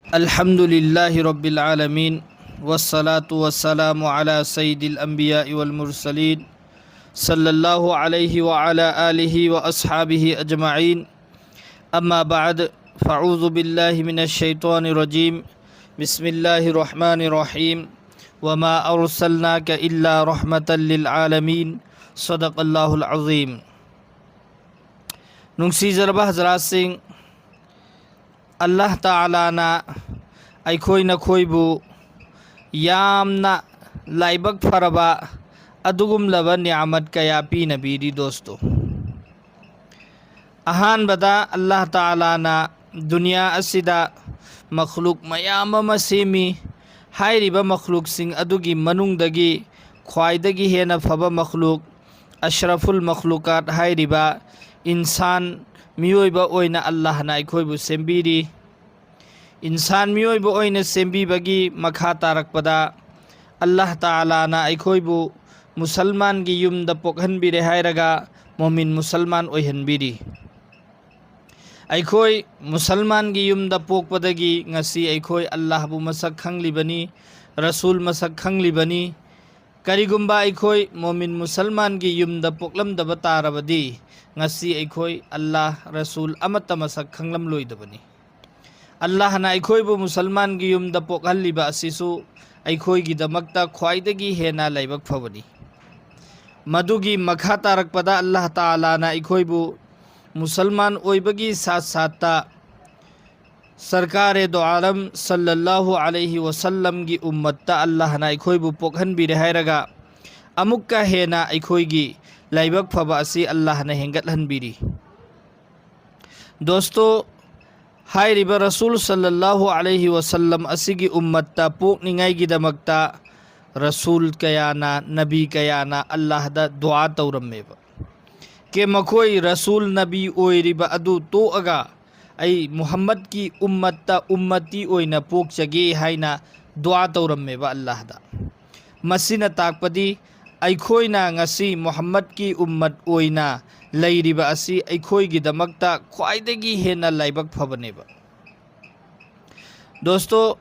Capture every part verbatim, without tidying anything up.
الحمد لله رب العالمين، والصلاة والسلام على سيد الأنبياء والمرسلين، صلى الله عليه وعلى آله وأصحابه أجمعين. أما بعد، فأعوذ بالله من الشيطان الرجيم. بسم الله الرحمن الرحيم. وما أرسلناك إلا رحمة للعالمين. صدق الله العظيم. ꯅꯨꯡꯁꯤꯖꯔꯕ ꯍꯖꯔꯥꯠꯁꯤꯡ, ꯑꯜꯂꯥꯍ ꯇꯥꯂꯥꯅ ꯑꯩꯈꯣꯏ ꯅꯈꯣꯏꯕꯨ ꯌꯥꯝꯅ ꯂꯥꯏꯕꯛ ꯐꯔꯕ ꯑꯗꯨꯒꯨꯝꯂꯕ ꯅꯤꯌꯥꯃꯠ ꯀꯌꯥ ꯄꯤꯅꯕꯤꯔꯤ ꯗꯣꯁꯇꯣ꯫ ꯑꯍꯥꯟꯕꯗ ꯑꯜꯂꯥꯍ ꯇꯥꯂꯥꯅ ꯗꯨꯅꯤꯌꯥ ꯑꯁꯤꯗ ꯃꯈꯂꯨꯛ ꯃꯌꯥꯝ ꯑꯃ ꯁꯦꯝꯃꯤ꯫ ꯍꯥꯏꯔꯤꯕ ꯃꯈꯂꯨꯛꯁꯤꯡ ꯑꯗꯨꯒꯤ ꯃꯅꯨꯡꯗꯒꯤ ꯈ꯭ꯋꯥꯏꯗꯒꯤ ꯍꯦꯟꯅ ꯐꯕ ꯃꯈꯂꯨꯛ, ꯑꯁ꯭ꯔꯐꯨꯜ ꯃꯈꯂꯨꯀꯥꯠ ꯍꯥꯏꯔꯤꯕ ꯏꯟꯁꯥꯟ, ꯃꯤꯑꯣꯏꯕ ꯑꯣꯏꯅ ꯑꯜꯂꯥꯍꯅ ꯑꯩꯈꯣꯏꯕꯨ ꯁꯦꯝꯕꯤꯔꯤ꯫ ꯏꯟꯁꯥꯟ ꯃꯤꯑꯣꯏꯕ ꯑꯣꯏꯅ ꯁꯦꯝꯕꯤꯕꯒꯤ ꯃꯈꯥ ꯇꯥꯔꯛꯄꯗ ꯑꯜꯂꯥꯍ ꯇꯥꯂꯥꯅ ꯑꯩꯈꯣꯏꯕꯨ ꯃꯨꯁꯜꯃꯥꯟꯒꯤ ꯌꯨꯝꯗ ꯄꯣꯛꯍꯟꯕꯤꯔꯦ ꯍꯥꯏꯔꯒ ꯃꯣꯃꯤꯟ ꯃꯨꯁꯜꯃꯥꯟ ꯑꯣꯏꯍꯟꯕꯤꯔꯤ꯫ ꯑꯩꯈꯣꯏ ꯃꯨꯁꯜꯃꯥꯟꯒꯤ ꯌꯨꯝꯗ ꯄꯣꯛꯄꯗꯒꯤ ꯉꯁꯤ ꯑꯩꯈꯣꯏ ꯑꯜꯂꯥꯍꯕꯨ ꯃꯁꯛ ꯈꯪꯂꯤꯕꯅꯤ, ꯔꯁꯨꯜ ꯃꯁꯛ ꯈꯪꯂꯤꯕꯅꯤ꯫ ꯀꯔꯤꯒꯨꯝꯕ ꯑꯩꯈꯣꯏ ꯃꯣꯃꯤꯟ ꯃꯨꯁꯜꯃꯥꯟꯒꯤ ꯌꯨꯝꯗ ꯄꯣꯛꯂꯝꯗꯕ ꯇꯥꯔꯕꯗꯤ ꯉꯁꯤ ꯑꯩꯈꯣꯏ ꯑꯜꯂꯥꯍ, ꯔꯁꯨꯜ ꯑꯃꯠꯇ ꯃꯁꯛ ꯈꯪꯂꯝꯂꯣꯏꯗꯕꯅꯤ꯫ ꯑꯜꯂꯥꯍꯅ ꯑꯩꯈꯣꯏꯕꯨ ꯃꯨꯁꯜꯃꯥꯟꯒꯤ ꯌꯨꯝꯗ ꯄꯣꯛꯍꯜꯂꯤꯕ ꯑꯁꯤꯁꯨ ꯑꯩꯈꯣꯏꯒꯤꯗꯃꯛꯇ ꯈ꯭ꯋꯥꯏꯗꯒꯤ ꯍꯦꯟꯅ ꯂꯥꯏꯕꯛ ꯐꯕꯅꯤ꯫ ꯃꯗꯨꯒꯤ ꯃꯈꯥ ꯇꯥꯔꯛꯄꯗ ꯑꯜꯂꯥꯍ ꯇꯥꯂꯥꯅ ꯑꯩꯈꯣꯏꯕꯨ ꯃꯨꯁꯜꯃꯥꯟ ꯑꯣꯏꯕꯒꯤ ꯁꯥꯠ ꯁꯥꯠꯇ ꯁꯔꯀꯥꯔꯦ ꯗꯣ ꯑꯥꯂꯝ ꯁꯜꯂꯜꯂꯥꯍꯨ ꯑꯂꯩꯍꯤ ꯋꯁꯜꯂꯝꯒꯤ ꯎꯝꯃꯠꯇ ꯑꯜꯂꯥꯍꯅ ꯑꯩꯈꯣꯏꯕꯨ ꯄꯣꯛꯍꯟꯕꯤꯔꯦ ꯍꯥꯏꯔꯒ ꯑꯃꯨꯛꯀ ꯍꯦꯟꯅ ꯑꯩꯈꯣꯏꯒꯤ ꯂꯥꯏꯕꯛ ꯐꯕ ꯑꯁꯤ ꯑꯜꯂꯥꯍꯅ ꯍꯦꯟꯒꯠꯍꯟꯕꯤꯔꯤ꯫ ꯗꯣꯁꯇꯣ, ꯍꯥꯏꯔꯤꯕ ꯔꯁꯨꯜ ꯁꯜꯂꯜꯂꯥꯍꯨ ꯑꯂꯩꯍꯤ ꯋꯁꯜꯂꯝ ꯑꯁꯤꯒꯤ ꯎꯝꯃꯠꯇ ꯄꯣꯛꯅꯤꯡꯉꯥꯏꯒꯤꯗꯃꯛꯇ ꯔꯁꯨꯜ ꯀꯌꯥꯅ, ꯅꯕꯤ ꯀꯌꯥꯅ ꯑꯜꯂꯥꯍꯗ ꯗꯨꯑꯥ ꯇꯧꯔꯝꯃꯦꯕ꯫ ꯀꯦ ꯃꯈꯣꯏ ꯔꯁꯨꯜ ꯅꯕꯤ ꯑꯣꯏꯔꯤꯕ ꯑꯗꯨ ꯇꯣꯛꯑꯒ ꯑꯩ ꯃꯨꯍꯝꯃꯗꯀꯤ ꯎꯝꯃꯠꯇ ꯎꯝꯃꯇꯤ ꯑꯣꯏꯅ ꯄꯣꯛꯆꯒꯦ ꯍꯥꯏꯅ ꯗꯨꯑꯥ ꯇꯧꯔꯝꯃꯦꯕ ꯑꯜꯂꯥꯍꯗ꯫ ꯃꯁꯤꯅ ꯇꯥꯛꯄꯗꯤ ꯑꯩꯈꯣꯏꯅ ꯉꯁꯤ ꯃꯨꯍꯝꯃꯗꯀꯤ ꯎꯝꯃꯠ ꯑꯣꯏꯅ ꯂꯩꯔꯤꯕ ꯑꯁꯤ ꯑꯩꯈꯣꯏꯒꯤꯗꯃꯛꯇ ꯈ꯭ꯋꯥꯏꯗꯒꯤ ꯍꯦꯟꯅ ꯂꯥꯏꯕꯛ ꯐꯕꯅꯦꯕ꯫ ꯗꯣꯁꯇꯣ,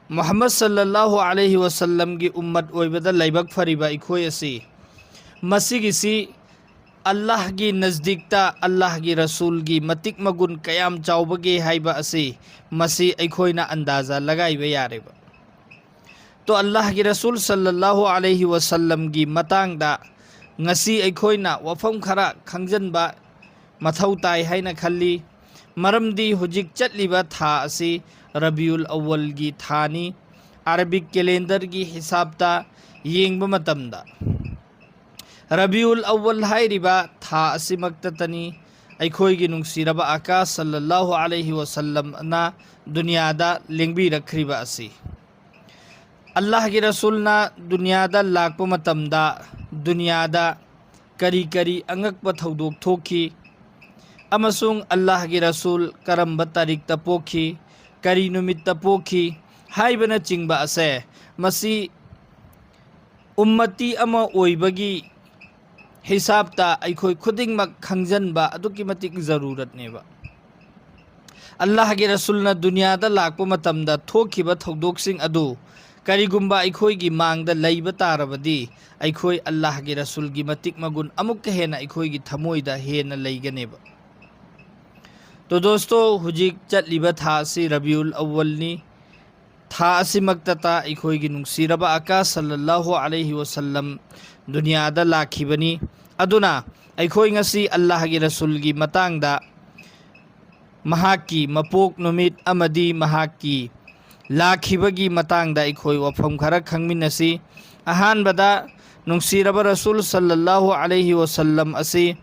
ꯃꯨꯍꯝꯃꯗ ꯁꯜꯂꯜꯂꯥꯍꯨ ꯑꯂꯩꯍꯤ ꯋꯥꯁꯜꯂꯝꯒꯤ ꯎꯝꯃꯠ ꯑꯣꯏꯕꯗ ꯂꯥꯏꯕꯛ ꯐꯔꯤꯕ ꯑꯩꯈꯣꯏ ꯑꯁꯤ, ꯃꯁꯤꯒꯤꯁꯤ ꯑꯜꯂꯥꯍꯒꯤ ꯅꯖꯗꯤꯛꯇ ꯑꯜꯂꯥꯍꯒꯤ ꯔꯁꯨꯜꯒꯤ ꯃꯇꯤꯛ ꯃꯒꯨꯟ ꯀꯌꯥꯝ ꯆꯥꯎꯕꯒꯦ ꯍꯥꯏꯕ ꯑꯁꯤ ꯃꯁꯤ ꯑꯩꯈꯣꯏꯅ ꯑꯟꯗꯥꯖꯥ ꯂꯒꯥꯏꯕ ꯌꯥꯔꯦꯕ꯫ ꯇꯣ ꯑꯜꯂꯥꯍꯒꯤ ꯔꯁꯨꯜ ꯁꯜꯂꯜꯂꯥꯍꯨ ꯑꯂꯩꯍꯤ ꯋꯥꯁꯜꯂꯝꯒꯤ ꯃꯇꯥꯡꯗ ꯉꯁꯤ ꯑꯩꯈꯣꯏꯅ ꯋꯥꯐꯝ ꯈꯔ ꯈꯪꯖꯤꯟꯕ ꯃꯊꯧ ꯇꯥꯏ ꯍꯥꯏꯅ ꯈꯜꯂꯤ꯫ ꯃꯔꯝꯗꯤ ꯍꯧꯖꯤꯛ ꯆꯠꯂꯤꯕ ꯊꯥ ꯑꯁꯤ ꯔꯕꯤꯎꯜ ꯑꯋꯜꯒꯤ ꯊꯥꯅꯤ꯫ ꯑꯔꯕꯤꯛ ꯀꯦꯂꯦꯟꯗꯔꯒꯤ ꯍꯤꯁꯥꯕꯇ ꯌꯦꯡꯕ ꯃꯇꯝꯗ ꯔꯕꯤꯎꯜ ꯑꯋꯜ ꯍꯥꯏꯔꯤꯕ ꯊꯥ ꯑꯁꯤꯃꯛꯇꯇꯅꯤ ꯑꯩꯈꯣꯏꯒꯤ ꯅꯨꯡꯁꯤꯔꯕ ꯑꯀꯥ ꯁꯜꯂꯜꯂꯥꯍꯨ ꯑꯂꯩꯍꯤ ꯋꯥꯁꯜꯂꯝꯅ ꯗꯨꯅꯤꯌꯥꯗ ꯂꯦꯡꯕꯤꯔꯛꯈ꯭ꯔꯤꯕ ꯑꯁꯤ꯫ ꯑꯜꯂꯥꯍꯒꯤ ꯔꯁꯨꯜꯅ ꯗꯨꯅꯤꯌꯥꯗ ꯂꯥꯛꯄ ꯃꯇꯝꯗ ꯗꯨꯅꯤꯌꯥꯗ ꯀꯔꯤ ꯀꯔꯤ ꯑꯉꯛꯄ ꯊꯧꯗꯣꯛ ꯊꯣꯛꯈꯤ ꯑꯃꯁꯨꯡ ꯑꯜꯂꯥꯍꯒꯤ ꯔꯁꯨꯜ ꯀꯔꯝꯕ ꯇꯥꯔꯤꯛꯇ ꯄꯣꯛꯈꯤ, ꯀꯔꯤ ꯅꯨꯃꯤꯠꯇ ꯄꯣꯛꯈꯤ ꯍꯥꯏꯕꯅꯆꯤꯡꯕ ꯑꯁꯦ, ꯃꯁꯤ ꯎꯝꯃꯇꯤ ꯑꯃ ꯑꯣꯏꯕꯒꯤ ꯍꯤꯁꯥꯕꯇ ꯑꯩꯈꯣꯏ ꯈꯨꯗꯤꯡꯃꯛ ꯈꯪꯖꯟꯕ ꯑꯗꯨꯛꯀꯤ ꯃꯇꯤꯛ ꯖꯔꯨꯔꯠꯅꯦꯕ꯫ ꯑꯜꯂꯥꯍꯒꯤ ꯔꯁꯨꯜꯅ ꯗꯨꯅꯤꯌꯥꯗ ꯂꯥꯛꯄ ꯃꯇꯝꯗ ꯊꯣꯛꯈꯤꯕ ꯊꯧꯗꯣꯛꯁꯤꯡ ꯑꯗꯨ ꯀꯔꯤꯒꯨꯝꯕ ꯑꯩꯈꯣꯏꯒꯤ ꯃꯥꯡꯗ ꯂꯩꯕ ꯇꯥꯔꯕꯗꯤ, ꯑꯩꯈꯣꯏ ꯑꯜꯂꯥꯍꯒꯤ ꯔꯁꯨꯜꯒꯤ ꯃꯇꯤꯛ ꯃꯒꯨꯟ ꯑꯃꯨꯛꯀ ꯍꯦꯟꯅ ꯑꯩꯈꯣꯏꯒꯤ ꯊꯃꯣꯏꯗ ꯍꯦꯟꯅ ꯂꯩꯒꯅꯦꯕ꯫ ꯇꯣ ꯗꯣꯁꯇꯣ, ꯍꯧꯖꯤꯛ ꯆꯠꯂꯤꯕ ꯊꯥ ꯑꯁꯤ ꯔꯕꯤꯎꯜ ꯑꯋꯜꯅꯤ꯫ ꯊꯥ ꯑꯁꯤꯃꯛꯇꯇ ꯑꯩꯈꯣꯏꯒꯤ ꯅꯨꯡꯁꯤꯔꯕ ꯑꯀꯥ ꯁꯜꯂꯜꯂꯥꯍꯨ ꯑꯂꯩꯍꯤ ꯋꯥꯁꯜꯂꯝ ꯗꯨꯅꯤꯌꯥꯗ ꯂꯥꯛꯈꯤꯕꯅꯤ꯫ ꯑꯗꯨꯅ ꯑꯩꯈꯣꯏ ꯉꯁꯤ ꯑꯜꯂꯥꯍꯒꯤ ꯔꯁꯨꯜꯒꯤ ꯃꯇꯥꯡꯗ, ꯃꯍꯥꯛꯀꯤ ꯃꯄꯣꯛ ꯅꯨꯃꯤꯠ ꯑꯃꯗꯤ ꯃꯍꯥꯛꯀꯤ ꯂꯥꯛꯈꯤꯕꯒꯤ ꯃꯇꯥꯡꯗ ꯑꯩꯈꯣꯏ ꯋꯥꯐꯝ ꯈꯔ ꯈꯪꯃꯤꯟꯅꯁꯤ꯫ ꯑꯍꯥꯟꯕꯗ, ꯅꯨꯡꯁꯤꯔꯕ ꯔꯁꯨꯜ ꯁꯜꯂꯜꯂꯥꯍꯨ ꯑꯂꯩꯍꯤ ꯋꯥꯁꯜꯂꯝ ꯑꯁꯤ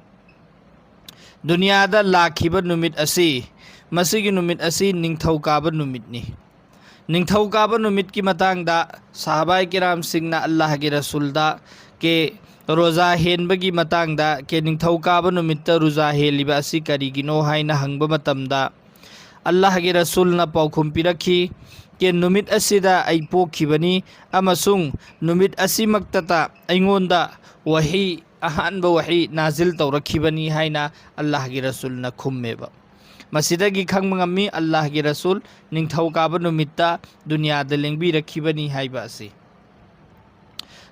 ꯗꯨꯅꯤꯌꯥꯗ ꯂꯥꯛꯈꯤꯕ ꯅꯨꯃꯤꯠ ꯑꯁꯤ, ꯃꯁꯤꯒꯤ ꯅꯨꯃꯤꯠ ꯑꯁꯤ ꯅꯤꯡꯊꯧꯀꯥꯕ ꯅꯨꯃꯤꯠꯅꯤ꯫ ꯅꯤꯡꯊꯧꯀꯥꯕ ꯅꯨꯃꯤꯠꯀꯤ ꯃꯇꯥꯡꯗ ꯁꯍꯥꯕꯥꯏ ꯀꯤꯔꯥꯝꯁꯤꯡꯅ ꯑꯜꯂꯥꯍꯒꯤ ꯔꯁꯨꯜꯗ ꯀꯦ ꯔꯣꯖꯥ ꯍꯦꯟꯕꯒꯤ ꯃꯇꯥꯡꯗ ꯀꯦ ꯅꯤꯡꯊꯧꯀꯥꯕ ꯅꯨꯃꯤꯠꯇ ꯔꯣꯖꯥ ꯍꯦꯜꯂꯤꯕ ꯑꯁꯤ ꯀꯔꯤꯒꯤꯅꯣ ꯍꯥꯏꯅ ꯍꯪꯕ ꯃꯇꯝꯗ, ꯑꯜꯂꯥꯍꯒꯤ ꯔꯁꯨꯜꯅ ꯄꯥꯎꯈꯨꯝ ꯄꯤꯔꯛꯈꯤ, ꯀꯦ ꯅꯨꯃꯤꯠ ꯑꯁꯤꯗ ꯑꯩ ꯄꯣꯛꯈꯤꯕꯅꯤ ꯑꯃꯁꯨꯡ ꯅꯨꯃꯤꯠ ꯑꯁꯤꯃꯛꯇꯇ ꯑꯩꯉꯣꯟꯗ ꯋꯥꯍꯤ, ꯑꯍꯥꯟꯕ ꯋꯥꯍꯤ ꯅꯥꯖꯤꯜ ꯇꯧꯔꯛꯈꯤꯕꯅꯤ ꯍꯥꯏꯅ ꯑꯜꯂꯥꯍꯒꯤ ꯔꯁꯨꯜꯅ ꯈꯨꯝꯃꯦꯕ꯫ ꯃꯁꯤꯗꯒꯤ ꯈꯪꯕ ꯉꯝꯃꯤ ꯑꯜꯂꯥꯍꯒꯤ ꯔꯁꯨꯜ ꯅꯤꯡꯊꯧꯀꯥꯕ ꯅꯨꯃꯤꯠꯇ ꯗꯨꯅꯤꯌꯥꯗ ꯂꯦꯡꯕꯤꯔꯛꯈꯤꯕꯅꯤ ꯍꯥꯏꯕ ꯑꯁꯤ꯫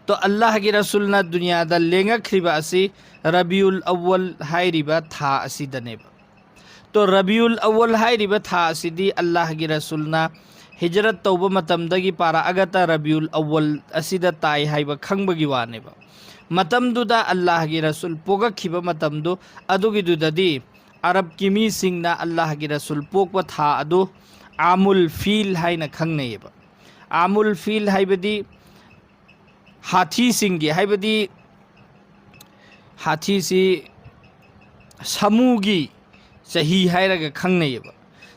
ꯇꯣ ꯑꯜꯂꯥꯍꯒꯤ ꯔꯁꯨꯜꯅ ꯗꯨꯅꯤꯌꯥꯗ ꯂꯦꯡꯉꯛꯈ꯭ꯔꯤꯕ ꯑꯁꯤ ꯔꯕꯤꯎꯜ ꯑꯋ꯭ꯋꯜ ꯍꯥꯏꯔꯤꯕ ꯊꯥ ꯑꯁꯤꯗꯅꯦꯕ꯫ ꯇꯣ ꯔꯕꯤꯎꯜ ꯑꯋ꯭ꯋꯜ ꯍꯥꯏꯔꯤꯕ ꯊꯥ ꯑꯁꯤꯗꯤ ꯑꯜꯂꯥꯍꯒꯤ ꯔꯁꯨꯜꯅ ꯍꯤꯖꯔꯠ ꯇꯧꯕ ꯃꯇꯝꯗꯒꯤ ꯄꯥꯔꯛꯑꯒꯇ ꯔꯕꯤꯎꯜ ꯑꯋ꯭ꯋꯜ ꯑꯁꯤꯗ ꯇꯥꯏ ꯍꯥꯏꯕ ꯈꯪꯕꯒꯤ ꯋꯥꯅꯦꯕ꯫ ꯃꯇꯝꯗꯨꯗ ꯑꯜꯂꯥꯍꯒꯤ ꯔꯁꯨꯜ ꯄꯣꯛꯂꯛꯈꯤꯕ ꯃꯇꯝꯗꯨ ꯑꯗꯨꯒꯤꯗꯨꯗꯗꯤ ꯑꯔꯕꯀꯤ ꯃꯤꯁꯤꯡꯅ ꯑꯜꯂꯥꯍꯒꯤ ꯔꯁꯨꯜ ꯄꯣꯛꯄ ꯊꯥ ꯑꯗꯨ ꯑꯥꯃꯨꯜ ꯐꯤꯜ ꯍꯥꯏꯅ ꯈꯪꯅꯩꯌꯦꯕ꯫ ꯑꯥꯃꯨꯜ ꯐꯤꯜ ꯍꯥꯏꯕꯗꯤ ꯍꯥꯊꯤꯁꯤꯡꯒꯤ, ꯍꯥꯏꯕꯗꯤ ꯍꯥꯊꯤꯁꯤ ꯁꯥꯃꯨꯒꯤ ꯆꯍꯤ ꯍꯥꯏꯔꯒ ꯈꯪꯅꯩꯌꯦꯕ꯫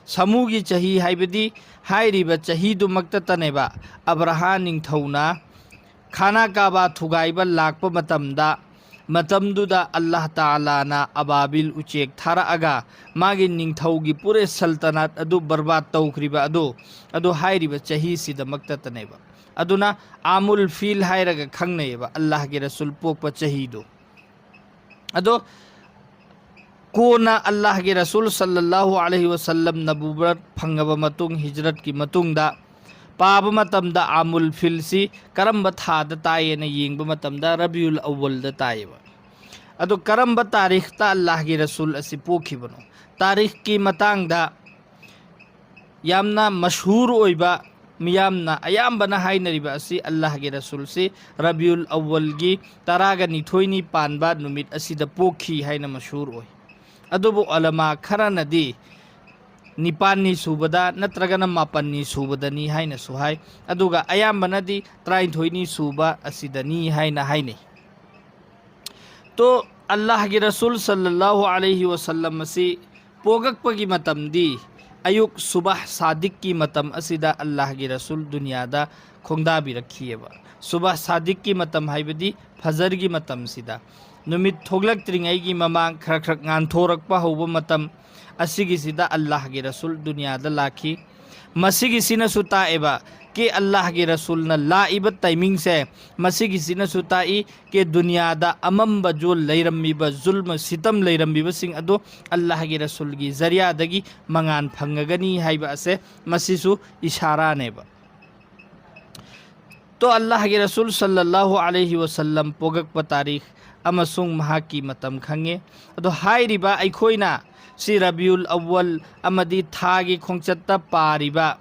ꯁꯥꯃꯨꯒꯤ ꯆꯍꯤ ꯍꯥꯏꯕꯗꯤ ꯍꯥꯏꯔꯤꯕ ꯆꯍꯤꯗꯨꯃꯛꯇꯇꯅꯦꯕ ꯑꯕ꯭ꯔꯍꯥ ꯅꯤꯡꯊꯧꯅ ꯈꯥꯅꯥ ꯀꯥꯕꯥ ꯊꯨꯒꯥꯏꯕ ꯂꯥꯛꯄ ꯃꯇꯝꯗ, ꯃꯇꯝꯗꯨꯗ ꯑꯜꯂꯥꯍ ꯇꯥꯂꯥꯅ ꯑꯕꯥꯕꯤꯜ ꯎꯆꯦꯛ ꯊꯥꯔꯛꯑꯒ ꯃꯥꯒꯤ ꯅꯤꯡꯊꯧꯒꯤ ꯄꯨꯔꯦ ꯁꯜꯇꯅꯥꯠ ꯑꯗꯨ ꯕꯔꯕꯥꯗ ꯇꯧꯈ꯭ꯔꯤꯕ ꯑꯗꯨ, ꯑꯗꯨ ꯍꯥꯏꯔꯤꯕ ꯆꯍꯤꯁꯤꯗꯃꯛꯇꯇꯅꯦꯕ꯫ ꯑꯗꯨꯅ ꯑꯥꯃꯨꯜ ꯐꯤꯜ ꯍꯥꯏꯔꯒ ꯈꯪꯅꯩꯌꯦꯕ ꯑꯜꯂꯥꯍꯒꯤ ꯔꯁꯨꯜ ꯄꯣꯛꯄ ꯆꯍꯤꯗꯨ꯫ ꯑꯗꯣ ꯀꯣꯟꯅ ꯑꯜꯂꯥꯍꯒꯤ ꯔꯁꯨꯜ ꯁꯜꯂꯜꯂꯥꯍꯨ ꯑꯂꯩꯍꯤ ꯋꯁꯜꯂꯝ ꯅꯕꯨꯕꯠ ꯐꯪꯉꯕ ꯃꯇꯨꯡ, ꯍꯤꯖꯔꯠꯀꯤ ꯃꯇꯨꯡꯗ ꯄꯥꯕ ꯃꯇꯝꯗ ꯑꯥꯃꯨꯜ ꯐꯤꯜꯁꯤ ꯀꯔꯝꯕ ꯊꯥꯗ ꯇꯥꯏꯌꯦꯅ ꯌꯦꯡꯕ ꯃꯇꯝꯗ ꯔꯕꯤꯎꯜ ꯑꯋ꯭ꯋꯜꯗ ꯇꯥꯏꯌꯦꯕ꯫ ꯑꯗꯣ ꯀꯔꯝꯕ ꯇꯥꯔꯤꯈꯇ ꯑꯜꯂꯥꯍꯒꯤ ꯔꯁꯨꯜ ꯑꯁꯤ ꯄꯣꯛꯈꯤꯕꯅꯣ? ꯇꯥꯔꯤꯈꯀꯤ ꯃꯇꯥꯡꯗ ꯌꯥꯝꯅ ꯃꯁꯍꯨꯔ ꯑꯣꯏꯕ, ꯃꯤꯌꯥꯝꯅ ꯑꯌꯥꯝꯕꯅ ꯍꯥꯏꯅꯔꯤꯕ ꯑꯁꯤ ꯑꯜꯂꯥꯍꯒꯤ ꯔꯁꯨꯜꯁꯤ ꯔꯕꯤꯎꯜ ꯑꯋ꯭ꯋꯜꯒꯤ ꯇꯔꯥꯒ ꯅꯤꯊꯣꯏꯅꯤ ꯄꯥꯟꯕ ꯅꯨꯃꯤꯠ ꯑꯁꯤꯗ ꯄꯣꯛꯈꯤ ꯍꯥꯏꯅ ꯃꯁꯍꯨꯔ ꯑꯣꯏ꯫ ꯑꯗꯨꯕꯨ ꯎꯂꯃꯥ ꯈꯔꯅꯗꯤ ꯅꯤꯄꯥꯟꯅꯤ ꯁꯨꯕꯗ ꯅꯠꯇ꯭ꯔꯒꯅ ꯃꯥꯄꯟꯅꯤ ꯁꯨꯕꯗꯅꯤ ꯍꯥꯏꯅꯁꯨ ꯍꯥꯏ꯫ ꯑꯗꯨꯒ ꯑꯌꯥꯝꯕꯅꯗꯤ ꯇꯔꯥꯅꯤꯊꯣꯏꯅꯤ ꯁꯨꯕ ꯑꯁꯤꯗꯅꯤ ꯍꯥꯏꯅ ꯍꯥꯏꯅꯩ꯫ ꯇꯣ ꯑꯜꯂꯥꯍꯒꯤ ꯔꯁꯨꯜ ꯁꯜꯂꯜꯂꯥꯍꯨ ꯑꯂꯩꯍꯤ ꯋꯁꯜꯂꯝ ꯑꯁꯤ ꯄꯣꯛꯂꯛꯄꯒꯤ ꯃꯇꯝꯗꯤ ꯑꯌꯨꯛ ꯁꯨꯕꯍ ꯁꯥꯗꯤꯛꯀꯤ ꯃꯇꯝ ꯑꯁꯤꯗ ꯑꯜꯂꯥꯍꯒꯤ ꯔꯁꯨꯜ ꯗꯨꯅꯤꯌꯥꯗ ꯈꯣꯡꯗꯥꯕꯤꯔꯛꯈꯤꯑꯕ꯫ ꯁꯨꯕꯍ ꯁꯥꯗꯤꯛꯀꯤ ꯃꯇꯝ ꯍꯥꯏꯕꯗꯤ ꯐꯖꯔꯒꯤ ꯃꯇꯝꯁꯤꯗ, ꯅꯨꯃꯤꯠ ꯊꯣꯛꯂꯛꯇ꯭ꯔꯤꯉꯩꯒꯤ ꯃꯃꯥꯡ ꯈꯔ ꯈꯔ ꯉꯥꯟꯊꯣꯔꯛꯄ ꯍꯧꯕ ꯃꯇꯝ ꯑꯁꯤꯒꯤꯁꯤꯗ ꯑꯜꯂꯥꯍꯒꯤ ꯔꯁꯨꯜ ꯗꯨꯅꯤꯌꯥꯗ ꯂꯥꯛꯈꯤ꯫ ꯃꯁꯤꯒꯤꯁꯤꯅꯁꯨ ꯇꯥꯛꯑꯦꯕ, ꯀꯦ ꯑꯜꯂꯥꯍꯒꯤ ꯔꯁꯨꯜꯅ ꯂꯥꯛꯏꯕ ꯇꯥꯏꯃꯤꯡꯁꯦ, ꯃꯁꯤꯒꯤꯁꯤꯅꯁꯨ ꯇꯥꯛꯏ ꯀꯦ ꯗꯨꯅꯤꯌꯥꯗ ꯑꯃꯝꯕ ꯖꯨꯜ ꯂꯩꯔꯝꯃꯤꯕ, ꯖꯨꯜꯃ ꯁꯤꯇꯝ ꯂꯩꯔꯝꯃꯤꯕꯁꯤꯡ ꯑꯗꯨ ꯑꯜꯂꯥꯍꯒꯤ ꯔꯁꯨꯜꯒꯤ ꯖꯔꯤꯌꯥꯗꯒꯤ ꯃꯉꯥꯟ ꯐꯪꯉꯒꯅꯤ ꯍꯥꯏꯕ ꯑꯁꯦ ꯃꯁꯤꯁꯨ ꯏꯁꯥꯔꯥꯅꯦꯕ꯫ ꯇꯣ ꯑꯜꯂꯥꯍꯒꯤ ꯔꯁꯨꯜ ꯁꯜꯂꯜꯂꯥꯍꯨ ꯑꯂꯩꯍꯤ ꯋꯁꯜꯂꯝ ꯄꯣꯛꯂꯛꯄ ꯇꯥꯔꯤꯈ ꯑꯃꯁꯨꯡ ꯃꯍꯥꯛꯀꯤ ꯃꯇꯝ ꯈꯪꯉꯦ꯫ ꯑꯗꯣ ꯍꯥꯏꯔꯤꯕ ꯑꯩꯈꯣꯏꯅ ꯁꯤ ꯔꯕꯤꯎꯜ ꯑꯋ꯭ꯋꯜ ꯑꯃꯗꯤ ꯊꯥꯒꯤ ꯈꯣꯡꯆꯠꯇ ꯄꯥꯔꯤꯕ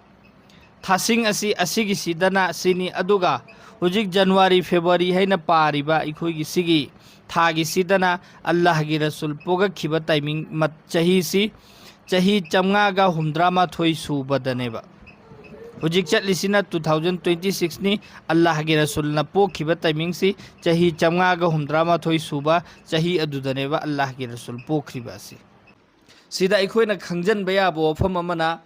ꯊꯥꯁꯤꯡ ꯑꯁꯤ ꯑꯁꯤꯒꯤꯁꯤꯗꯅ ꯁꯤꯅꯤ, ꯑꯗꯨꯒ ꯍꯧꯖꯤꯛ ꯖꯅꯋꯥꯔꯤ, ꯐꯦꯕ꯭ꯔꯨꯋꯥꯔꯤ ꯍꯥꯏꯅ ꯄꯥꯔꯤꯕ ꯑꯩꯈꯣꯏꯒꯤ ꯁꯤꯒꯤ ꯊꯥꯒꯤꯁꯤꯗꯅ ꯑꯜꯂꯥꯍꯒꯤ ꯔꯁꯨꯜ ꯄꯣꯛꯂꯛꯈꯤꯕ ꯇꯥꯏꯃꯤꯡ ꯃꯠ-, ꯆꯍꯤꯁꯤ ꯆꯍꯤ ꯆꯥꯝꯃꯉꯥꯒ ꯍꯨꯝꯗ꯭ꯔꯥ ꯃꯥꯊꯣꯏ ꯁꯨꯕꯗꯅꯦꯕ꯫ ꯍꯧꯖꯤꯛ ꯆꯠꯂꯤꯁꯤꯅ two thousand twenty sixꯅꯤ꯫ ꯑꯜꯂꯥꯍꯒꯤ ꯔꯁꯨꯜꯅ ꯄꯣꯛꯈꯤꯕ ꯇꯥꯏꯃꯤꯡꯁꯤ ꯆꯍꯤ ꯆꯥꯝꯃꯉꯥꯒ ꯍꯨꯝꯗ꯭ꯔꯥ ꯃꯥꯊꯣꯏ ꯁꯨꯕ ꯆꯍꯤ ꯑꯗꯨꯗꯅꯦꯕ ꯑꯜꯂꯥꯍꯒꯤ ꯔꯁꯨꯜ ꯄꯣꯛꯈ꯭ꯔꯤꯕ ꯑꯁꯤ꯫ ꯁꯤꯗ ꯑꯩꯈꯣꯏꯅ ꯈꯪꯖꯟꯕ ꯌꯥꯕ ꯋꯥꯐꯝ ꯑꯃꯅ,